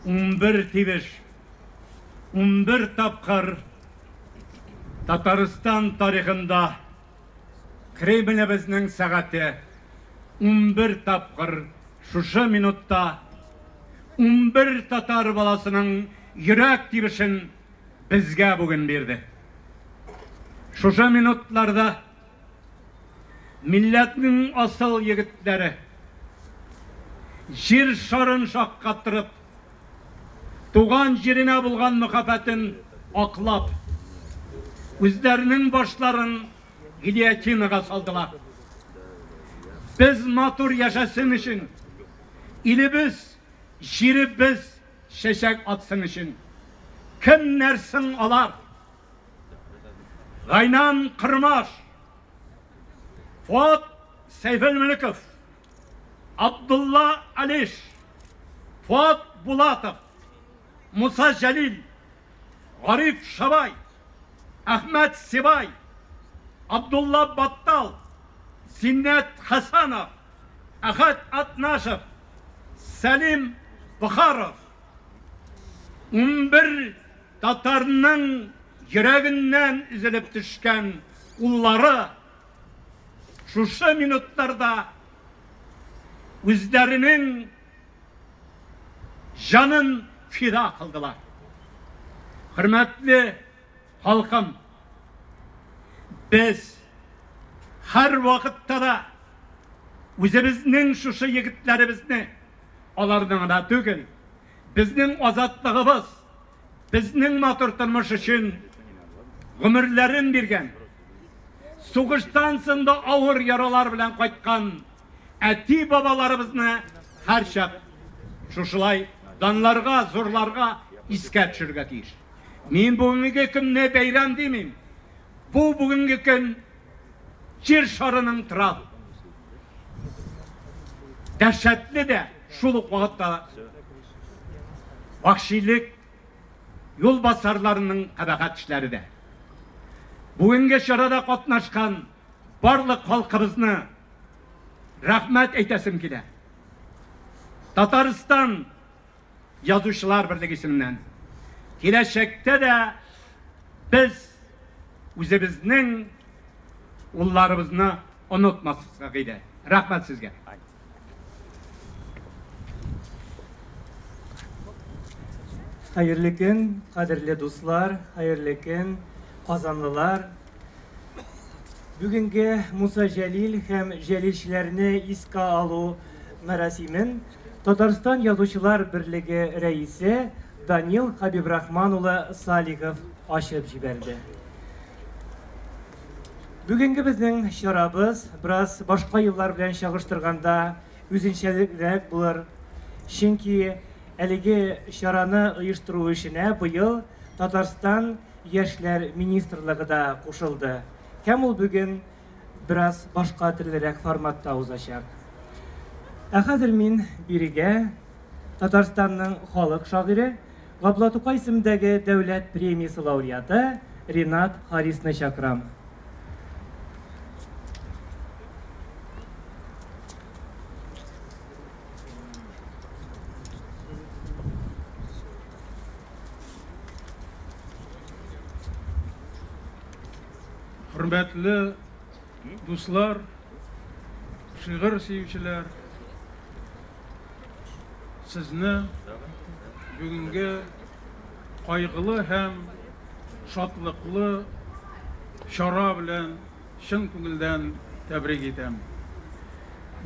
11 тибеш, 11 тапкыр Татарстан тарихында Кремлебезнең сәгате 11 тапкыр шушы минутта 11 татар баласының йөрәк тибешен безгә бүген бирде. Шушы минутларда милләтнең асыл егетләре җир шарын шаккатырып, туган җиренә булган мәхәббәтен аклап, үзләренең башларын гильотинага салдылар. Без матур яшәсен өчен, илебез, җиребез чәчәк атсын өчен. Кемнәр соң алар? Гайнан Кырмаш, Фуат Сәйфелмөлеков, Абдулла Алиш, Фуат Булатов, Муса Җәлил, Гариф Шабай, Әхмәт Сибай, Абдулла Баттал, Зиннәт Хәсәнов, Әхәт Атнашев, Сәлим Бохаров. 11 татарның йөрәгеннән өзелеп төшкән уллары шушы минутларда үзләренең җанын фида кылдылар. Хөрмәтле халкым, без һәр вакытта да үзебезнең шушы егетләребезне, аларны гына түгел, безнең азатлыгыбыз, безнең матур тормыш өчен гомерләрен биргән, сугыштан соң да авыр яралар белән кайткан әти-бабаларыбызны һәрчак шушылай данларга, зурларга искә төшерергә тиеш. Мин бүгенге көнне бәйрәм димим. Бу бүгенге көн җир шарының трап. Дәһшәтле дә, шул ук вакытта вәхшилек юлбасарларының кабахәт эшләре дә. Бүгенге чарада катнашкан барлык халкыбызны рәхмәт әйтәсем килә. Татарстан Язучылар берлеге исеменнән. Киләчәктә дә без үзебезнең улларыбызны онытмаска иде. Рәхмәт сезгә. Хәерле көн, кадерле дуслар, хәерле көн, казанлылар. Бүгенге Муса Җәлил һәм җәлилчеләрне искә алу мәрасимен Татарстан Язучылар берлеге рәисе Данил Хәбибрахман улы Салихов ачып җибәрде. Бүгенге безнең чарабыз бераз башка еллар белән чагыштырганда үзенчәлеклерәк булыр. Чөнки әлеге чараны оештыру эшенә быел Татарстан Яшьләр министрлыгы да кушылды. Һәм ул бүген бераз башка төрлерәк форматта узачак. Ә хәзер мин бирегә Татарстанның халык шагыйре, Габдулла Тукай исемендәге дәүләт премиясе лауреаты Ренат Харисны чакырам. Хөрмәтле дуслар, шигырь сөючеләр, сезне бүгенге кайгылы һәм шатлыклы чара белән чын күңелдән тәбрик итәм.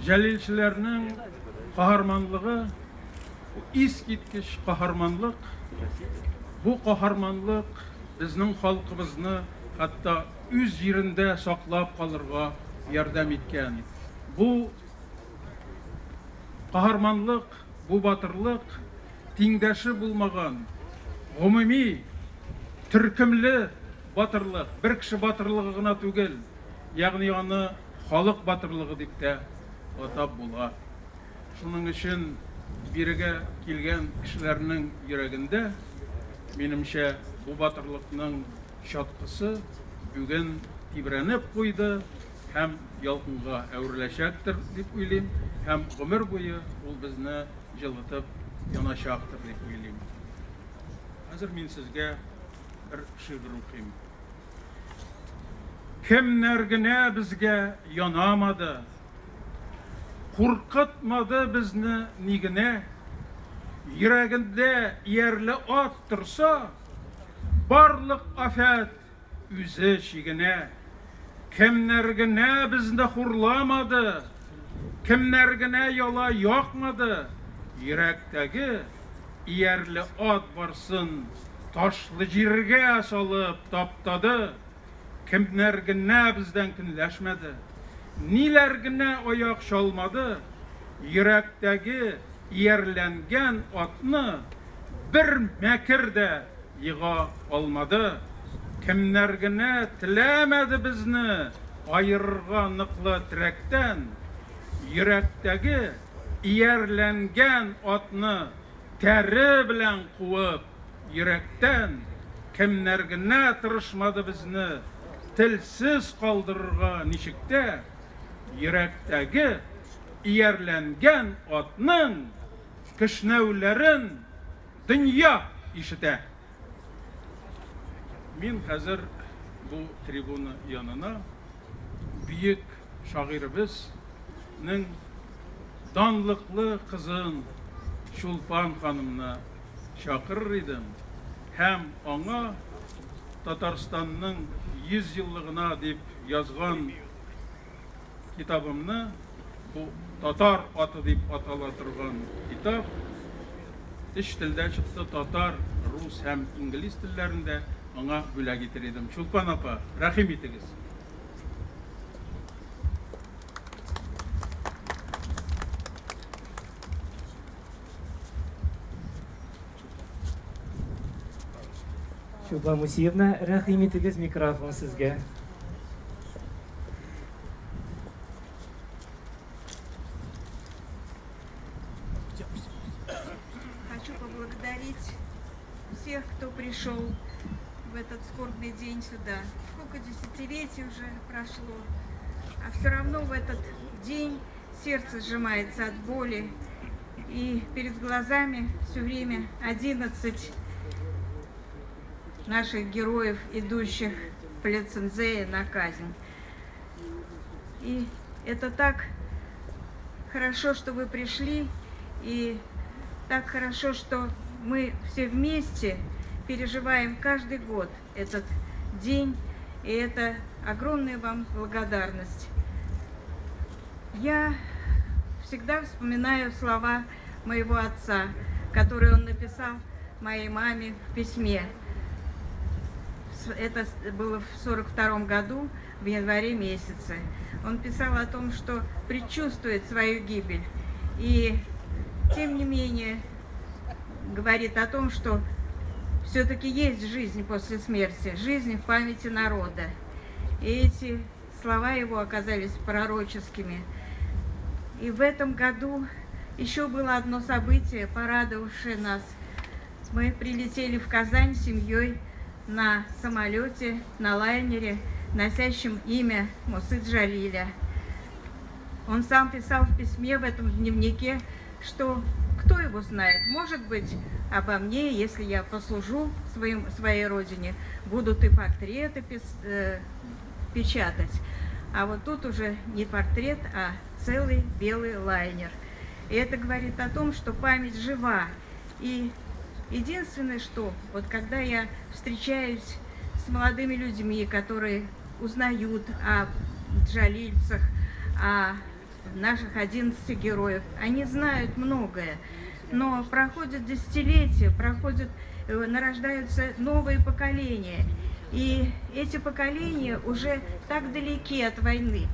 Җәлилчеләрнең каһарманлыгы искиткеч каһарманлык. Бу каһарманлык безнең халкыбызны хәтта үз җирендә саклап калырга ярдәм иткән. Бу каһарманлык, бу батырлык тиңдәше булмаган гомуми төркемле батырлык, бер кеше батырлыгы гына түгел, ягъни аны халык батырлыгы дип тә атап була. Шуның өчен бирегә килгән кешеләрнең йөрәгендә, минемчә, бу батырлыкның чаткысы бүген тибрәнеп куйды һәм ялкынга әвереләчәктер дип уйлыйм һәм гомер буе ул безне җылытып яначактыр дип уйлыйм. Хәзер мин сезгә бер шигырь укыйм. Кемнәр генә безгә янамады, Куркытмады безне ни генә. Йөрәгендә иярле ат торса, Барлык афәт үзе чигенә. Кемнәр генә безне хурламады, Кемнәр генә яла якмады, Йөрәктәге иярле ат барсын Ташлы җиргә салып таптады. Кемнәр генә бездән көнләшмәде, Ниләр генә аяк чалмады, Йөрәктәге иярләнгән атны Бер мәкер дә ега алмады. Кемнәр генә теләмәде безне Аерырга ныклы терәктән, Йөрәктәге иярләнгән атны Тәре белән куып йөрәктән кемнәр генә тырышмады безне телсез калдырырга ничек тә, йөрәктәге иярләнгән атның кешнәүләрен дөнья ишетә. Мин хәзер бу трибуна янына бөек шагыйребезнең данлыклы кызын Чулпан ханымны чакырыр идем һәм аңа Татарстанның 100 еллыгына дип язган китабымны, бу Татар аты дип атала торган китап, өч телдә чыкты, татар, рус һәм инглиз телләрендә, аңа бүләк итер идем. Чулпан апа, рәхим итегез. Чулпан Мусиевна, рәхим итегез, микрофон сезгә. Хочу поблагодарить всех, кто пришел в этот скорбный день сюда. Сколько десятилетий уже прошло, а все равно в этот день сердце сжимается от боли. И перед глазами все время 11 наших героев, идущих в Плетцензее на казнь. И это так хорошо, что вы пришли, и так хорошо, что мы все вместе переживаем каждый год этот день, и это огромная вам благодарность. Я всегда вспоминаю слова моего отца, которые он написал моей маме в письме. Это было в 42 году, в январе месяце. Он писал о том, что предчувствует свою гибель. И, тем не менее, говорит о том, что все-таки есть жизнь после смерти, жизнь в памяти народа. И эти слова его оказались пророческими. И в этом году еще было одно событие, порадовавшее нас. Мы прилетели в Казань с семьей на самолете, на лайнере, носящем имя Мусы Джалиля. Он сам писал в письме в этом дневнике, что кто его знает, может быть, обо мне, если я послужу своей родине, будут и портреты печатать. А вот тут уже не портрет, а целый белый лайнер. И это говорит о том, что память жива. И единственное, что вот когда я встречаюсь с молодыми людьми, которые узнают о джалильцах, о наших 11 героев, они знают многое, но проходят десятилетия, нарождаются новые поколения. И эти поколения уже так далеки от войны.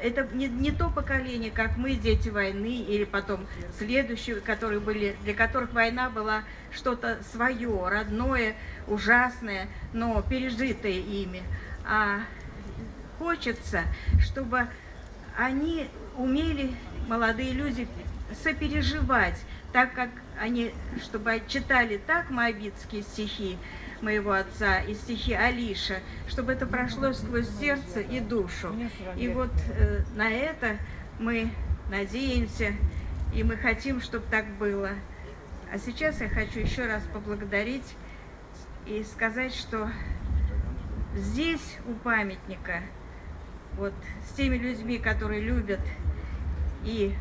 Это не то поколение, как мы, дети войны, или потом следующие, которые были, для которых война была что-то свое, родное, ужасное, но пережитое ими. А хочется, чтобы они умели, молодые люди, сопереживать, так как они, чтобы читали так моабитские стихи моего отца и стихи Алиша, чтобы это прошло сквозь сердце и душу. И вот на это мы надеемся И мы хотим, чтобы так было. А сейчас я хочу еще раз поблагодарить и сказать, что здесь у памятника, вот с теми людьми, которые любят и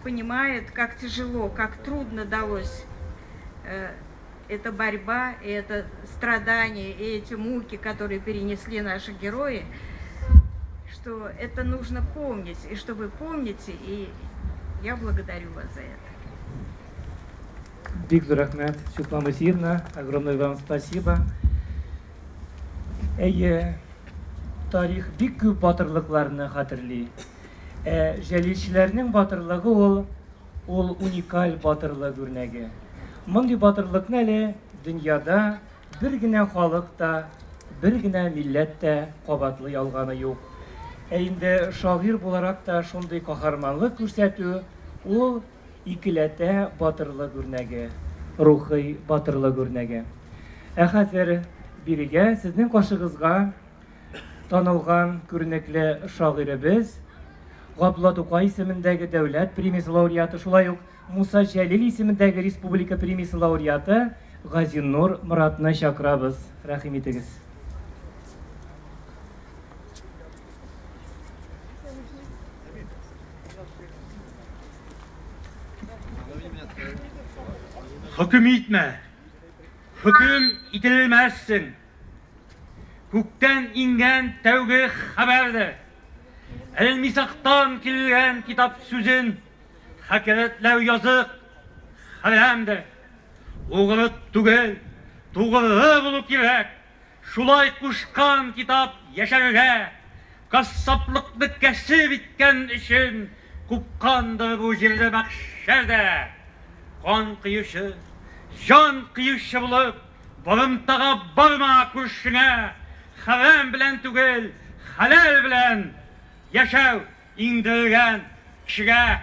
понимают, как тяжело, как трудно далось эта борьба, и это страдание, и эти муки, которые перенесли наши герои, что это нужно помнить, и что вы помните, и я благодарю вас за это. Бик зур рәхмәт, Чулпан Васильевна, огромное вам спасибо. Әйе, тарих бик күп батырлыкларны хәтерли. Ә җәлилчеләрнең батырлыгы ул уникаль батырлык үрнәге. Мондый батырлыкны әле дөньяда бер генә халык та, бер генә милләт тә кабатлый алганы юк. Ә инде шагыйрь буларак та шундый каһарманлык күрсәтү ул икеләтә батырлык үрнәге, рухи батырлык үрнәге. Ә хәзер бирегә сезнең каршыгызга танылган күренекле шагыйребез Габдулла Тукай исемендәге дәүләт премиясе лауреаты, шулай ук Муса Җәлил исемендәге республика премиясе лауреаты Газинур Моратны чакырабыз. Рәхим итегез. Хөкем итмә, хөкем ителмәссең. Күктән иңгән тәүге хәбәрдер. Әлмисактан килгән китап сүзен хакәрәтләү язык, хәрәмдер. Угры түгел, тугры булу кирәк. Шулай кушкан китап яшәргә. Кассаплыкны кәсеп иткән өчен купкандыр бу җирдә мәхшәрдә. Кан кыючы, җан кыючы булып, барымтага барма күршеңә. Хәрәм белән түгел, хәләл белән яшәү иңдергән кешегә.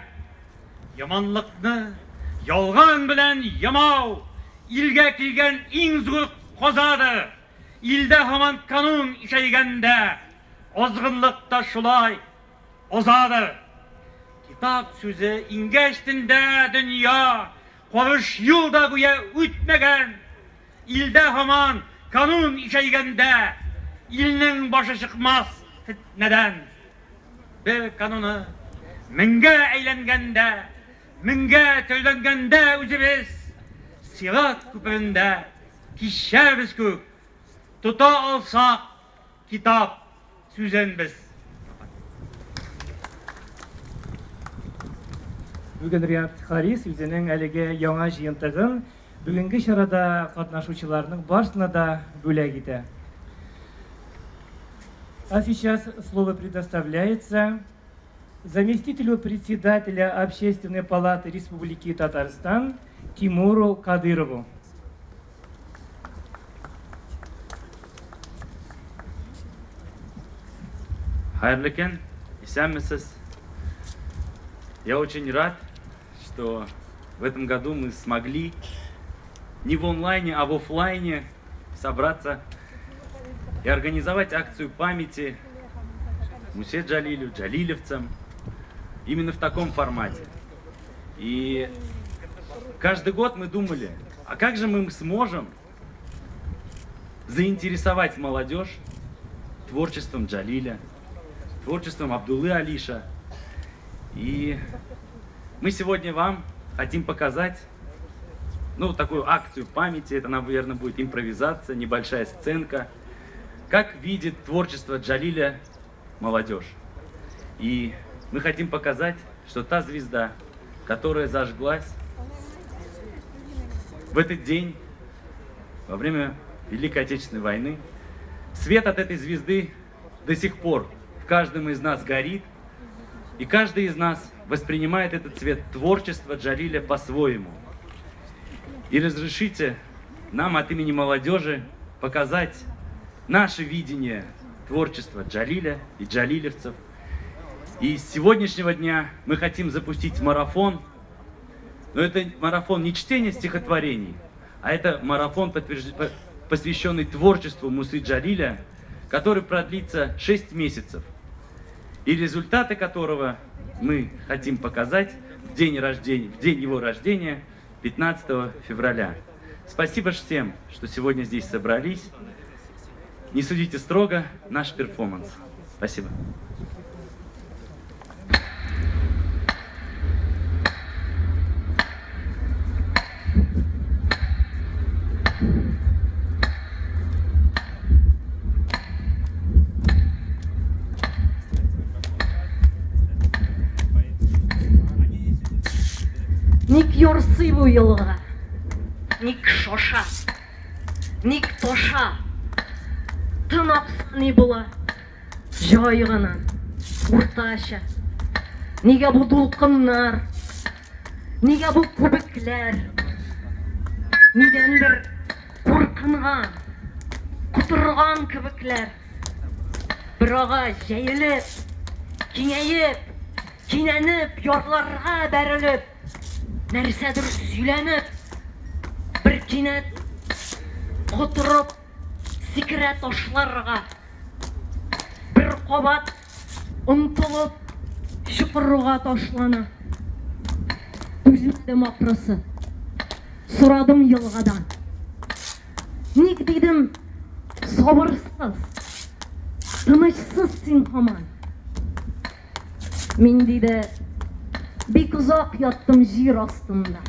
Яманлыкны ялган белән ямау илгә килгән иң зур казадыр. Илдә һаман канун ишәйгәндә, азгынлык та шулай азадыр. Китап сүзе иңгәч төндә дөнья, карыш юл да гүя үтмәгән. Илдә һаман канун ишәйгәндә, илнең башы чыкмас фетнәдән. Бер кануны меңгә әйләнгәндә, меңгә төрләнгәндә үзебез сират күперендә кичәрбез күк. Тота алсак китап сүзен без. Бүген Риат Харис үзенең әлеге яңа җыентыгын бүгенге чарада катнашучыларның барысына да бүләк итә. А сейчас слово предоставляется заместителю председателя Общественной палаты Республики Татарстан Тимуру Кадырову. Хәерле көн, исәнмесез. Я очень рад, что в этом году мы смогли не в онлайне, а в офлайне собраться и организовать акцию памяти Мусе Джалилю, джалилевцам, именно в таком формате. И каждый год мы думали, а как же мы сможем заинтересовать молодежь творчеством Джалиля, творчеством Абдуллы Алиша. И мы сегодня вам хотим показать, такую акцию памяти, это, наверное, будет импровизация, небольшая сценка, как видит творчество Джалиля молодежь. И мы хотим показать, что та звезда, которая зажглась в этот день, во время Великой Отечественной войны, свет от этой звезды до сих пор в каждом из нас горит, и каждый из нас воспринимает этот цвет творчества Джалиля по-своему. И разрешите нам от имени молодежи показать наше видение творчества Джалиля и джалилевцев. И с сегодняшнего дня мы хотим запустить марафон. Но это марафон не чтения стихотворений, а это марафон, посвященный творчеству Мусы Джалиля, который продлится 6 месяцев. И результаты которого мы хотим показать в день рождения, в день его рождения, 15 февраля. Спасибо всем, что сегодня здесь собрались. Не судите строго наш перформанс. Спасибо. Ник ярсый бу елга, ник шаша, ник таша, тын акса ни була, җай гына, уртача. Нигә бу дулкыннар, нигә бу күбекләр, нидәндер куркынган, котырган кебекләр. Бер ага җәелеп, киңәеп, кинәнеп, ярларга бәрелеп, нәрсәдер сөйләнеп, бер кинәт котырып сикерә ташларга, бер кабат омтылып чокырга ташлана. Түзмәдем ахрысы, сорадым елгадан. Ник дидем, сабырсыз, тынычсыз син һаман. Мин диде, бик озак яттым җир астында.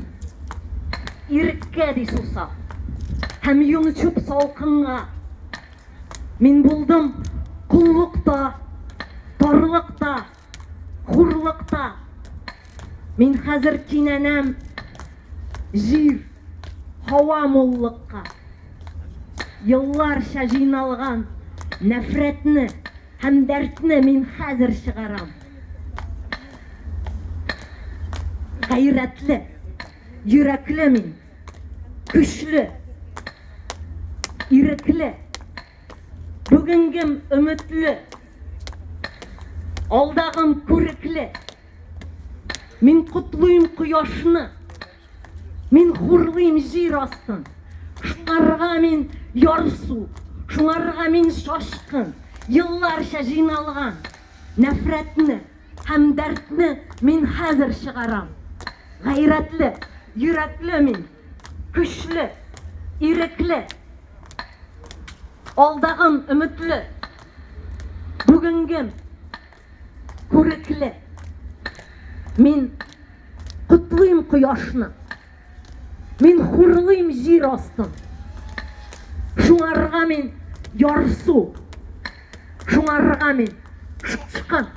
Иреккә ди сусап, һәм йончып салкынга. Мин булдым коллыкта, тарлыкта, хурлыкта. Мин хәзер кинәнәм җир, һава муллыкка. Елларча җыйналган нәфрәтне һәм дәртне мин хәзер чыгарам. Гайрәтле, йөрәкле мин, көчле, ирекле. Бүгенгем өметле, алдагым күрекле. Мин котлыйм кояшны, мин хурлыйм җир астын. Шуңарга мин ярсу, шуңарга мин шашкын. Елларча җыйналган нәфрәтне һәм дәртне мин хәзер чыгарам. Гайрәтле, йөрәкле мин, көчле, ирекле. Алдагым өметле, бүгенгем күрекле. Мин котлыйм кояшны, мин хурлыйм җир астын. Шуңарга мин ярсу, шуңарга мин шашкын.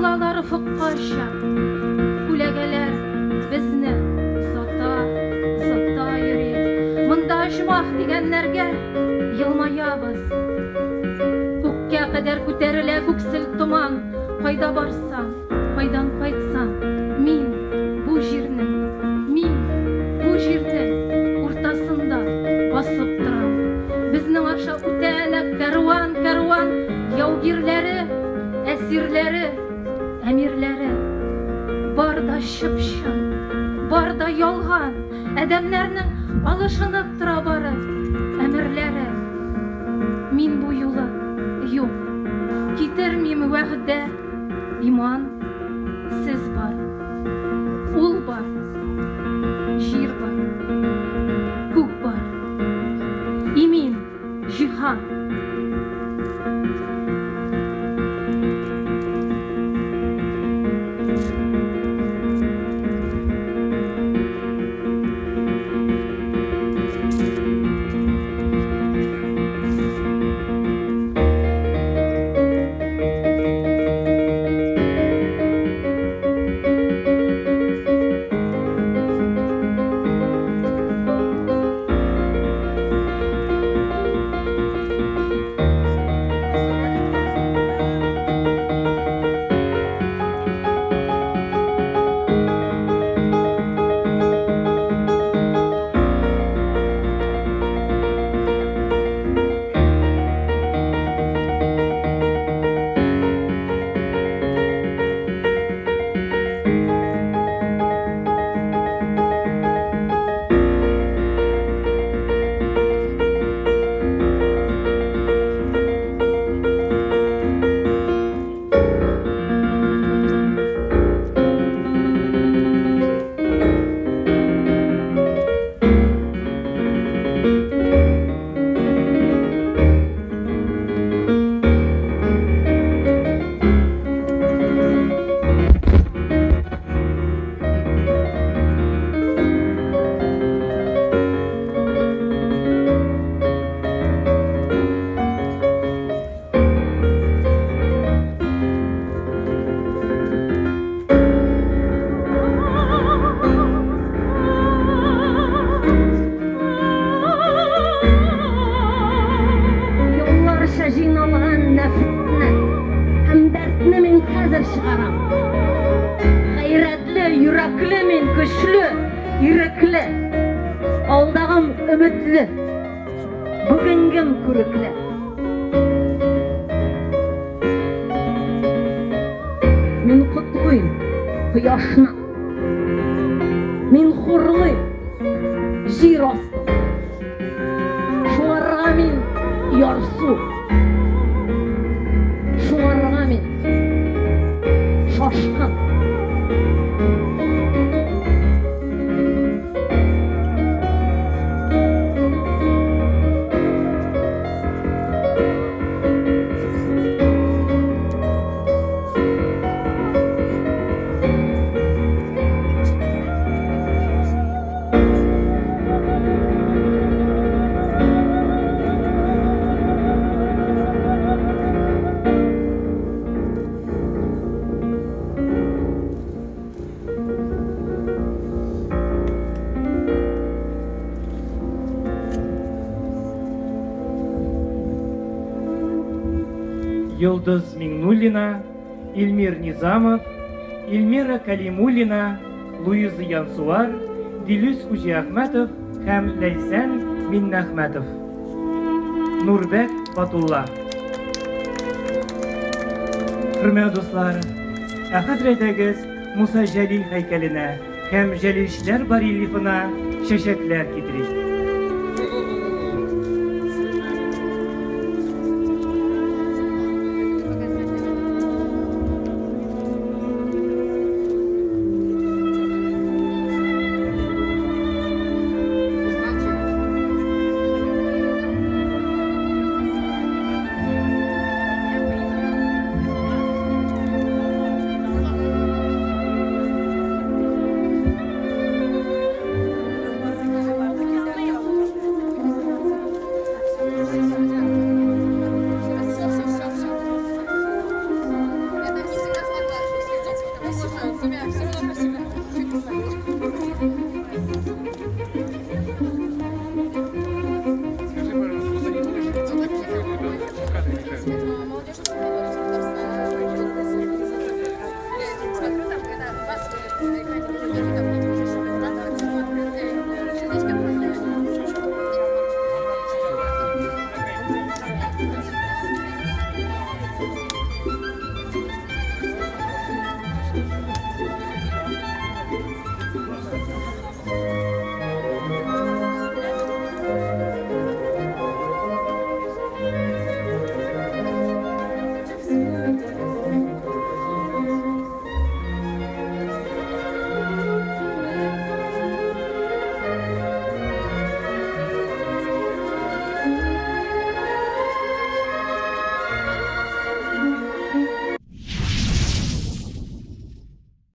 Сузылалар офыккача. Күләгәләр безне озата, озата йөри. Монда оҗмах дигәннәргә елмаябыз. Күккә кадәр күтәрелә күксел томан. Кайда барсам, кайдан кайтсам, мин бу җирнең, мин бу җирнең уртасында басып торам. Безнең аша үтә әнә кәрван-кәрван яугирләре, әсирләре, әмирләре. Бар да чып-чын, бар да ялган, адәмнәрнең алышынып тора бары әмерләре. Мин бу юлы юк, китермим вәгъдә, иман, сез бар, ул бар, җир бар, күк бар, имин җиһан. Елларча җыйналган нәфрәтне һәм дәртне мин хәзер чыгарам. Гайрәтле, йөрәкле мин, көчле, ирекле. Алдагым өметле, бүгенгем күрекле. Мин котлыйм кояшны. Мин хурлыйм җир астын. Шуңарга мин ярсу. Шуңарга мин шашкын. Йолдыз Миңнуллина, Илмир Низамов, Эльмира Калимуллина, Луиза Янсуар, Дилүс Хуҗиәхмәтов һәм Ләйсән Миннәхмәтов. Нурбәк Батулла. Хөрмәтле дуслар, ә хәзер әйдәгез Муса Җәлил һәйкәленә һәм җәлилчеләр барельефына чәчәкләр китерик.